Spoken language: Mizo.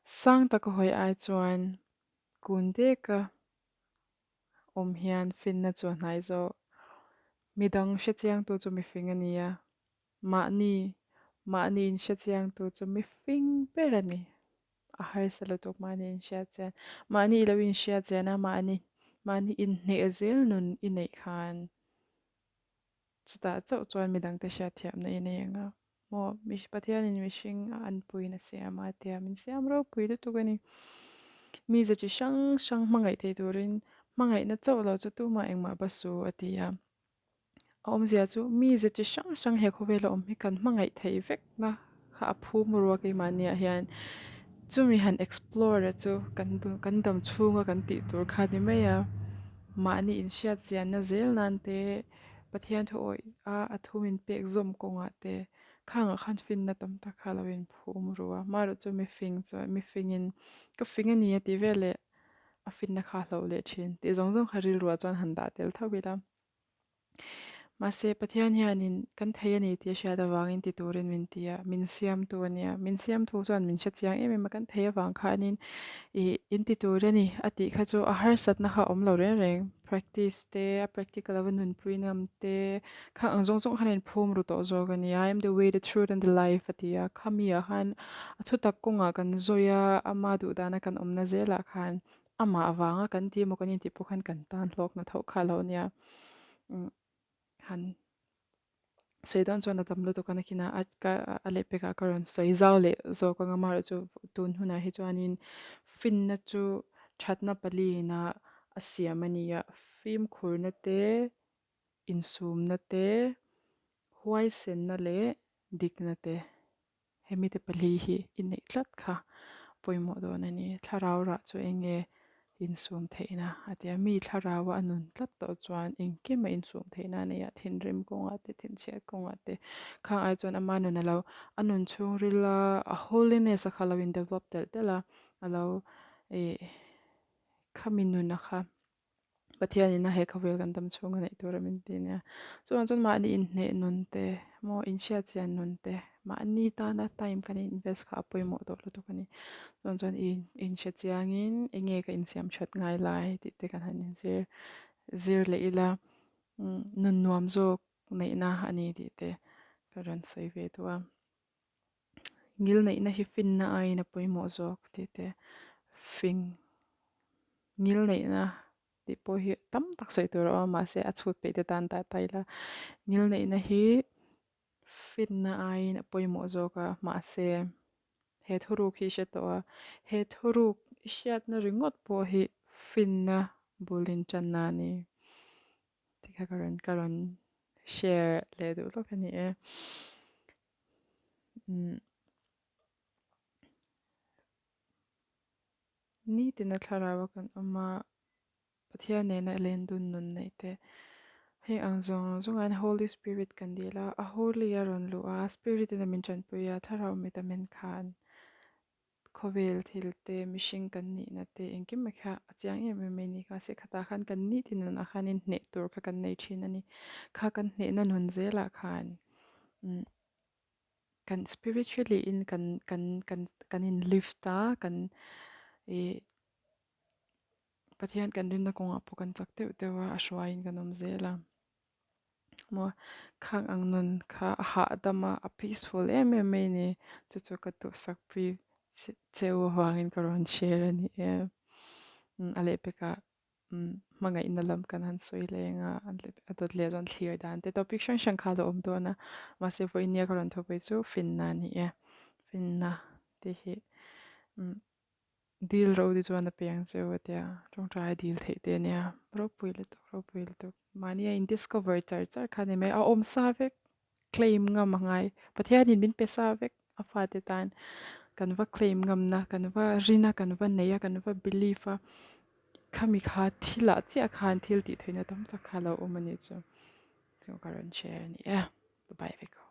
Sang taka hawi ai chuan kun deka awm hian finna chu a hnai zawk. Midang hrechiangtu chu mifing a ni a, mahni mahni inhrechiangtu chu mifing ber a ni. A harsa lutuk mahni inhriatchian. Mahni i lo inhriatchian a, mahni mahni inhneh zel nun i neih khan Chutah chauh chuan midangte hriatthiamna i nei ang a, maw? Pathianin mihring a anpuiin a siam a tia min siam ropui lutuk a ni. Mize chi hrang hrang hmangaih thei turin hmangaihna chauh lo chu tumah engmah ba su a ti a. A awmzia chu mize chi hrang hrang he khawvela awm hi kan hmangaih thei vekna kha a phum rua keimahniah hian chumi han explore a chu kan kan dam chhunga kan tih tur kha a ni mai a. Mahni inhriatchianna zel nan te Pathian thu awih a a thu min pek zawm kawngah te khangah khan finna tam tak kha a lo inphum ru a. Hmarawh chu mifing chuan mifingin ka fing a ni a tih veleh a finna kha a hloh leh thin tih zawng zawng kha rilruah chuan han dah tel tho ila. Mahse Pathian hianin kan thei a ni tih a hriat avangin ti turin min ti a, min siamtu a nia. Min siamtu chuan min hre chiang em em a, kan thei avang khanin ih in ti tur a ni a tih kha chu a harsatna kha a awm lo reng reng. Practice te, a practical ava nunpui ngam te, khang ang zawng zawng khan a inphum ru tawh zawk a ni. I am the way, the truth and the life a ti a, khami ah khan a thutak kawngah kan zawi a, ama duhdana kan awmna zelah khan amah avanga kan ti emaw kan intih pawh khan kan tan hlawkna tho kha a lo nia. Umm han sawi dawn chuan a tam lutuk a nakin a ka a lehpekah ka rawn sawi zau leh zawk ang a amaherawhchu tun hunah hi chuanin finna chu thatna paliin a a siam a ni a, fimkhurna te, insumna te, huaisenna leh dikna te. Hemi te pali hi i neih tlat kha pawimawh dawn a ni. Thlarau rah chu eng nge insum theihna a ti a, mi thlaraua a nun tlat tawh chuan engkim a insum theihna a nei a, thinrim kawngah te, thinchhiat kawngah te khang ai chuan ama nun a lo a nun chhungril a a holiness a kha a lo in develop telh telh a, a lo ih khami nun a kha. Pathianin a he khawvel kan dam chhung a neih tur a min ti nia. Chuvang chuan mahni inhneh nun te maw inhriatchian nun te mahni tana time kan invest kha a pawimawh tawh lutuk a ni. Chuvang chuan i inhre chiangin eng nge ka insiam that ngai lai tih te kan han inzir zir leh ila nun nuam zawk neihna a ni tih te ka rawn sawi ve duh a. Ngilneihna hi finna aiin a pawimawh zawk tih te fing ngilneihna tih pawh hi tam tak sawi tur a awm a mahse a chhut peih te tan dah ta ila ngilneihna hi finna aiin a pawimawh zawk a mahse he thuruk hi i hre tawh a he thuruk i hriatna ringawt pawh hi finna bul intanna a ni. Tikha ka rawn ka rawn share leh duh lawk a ni e. Umm nitina thlarau a kan awm a, Pathian nena len dun nun neih te heng ang zawng zawng ah hian Holy Spirit kan dil a, a Holy a rawn luh a, Spirit in a min tanpui a, thlarau mit a men khan. Khawvel thil te, mihring kan nihna te engkim mai kha a chiang em em mai a ni. Mahse khatah khan kan nitin nunah khan inhneh tur kha kan nei thin a ni. Kha kan hnehna nun zelah khan umm kan spiritually in kan kan kan kan in lift a, kan ih Pathian kan rinna kawngah pawh kan chak deuh deuh a, a hruaiin kan awm zel a. Maw khang ang nun kha a hahdam a, a peaceful em em mai a ni. Chu chu ka duhsak pui cheu avangin ka rawn share a ni e. A lehpekah hmangaihna lam kan han sawi leng a, a dawt leh rawn thlir dan te topic hrang hrang kha a lo awm dawn a. Mahse vawiin nia ka rawn thawpui chu finna a ni e. Finna tih hi Dil ro te chuan a piang cheu a tia, tawngtai a dil theih te ania, ropui lutuk ropui lutuk. Mahni a in discover char char kha a ni mai, a awm sa vek, claim ngam a ngai, Pathianin min pe sa vek a fate tan, kan va claim ngamna, kan va rin a, kan va nei a, kan va believe a, khami kha thilah chiah khan thil tih theihna tam tak kha a lo awm a nih chu, chu ka rawn share a ni e, bye bye vek aw.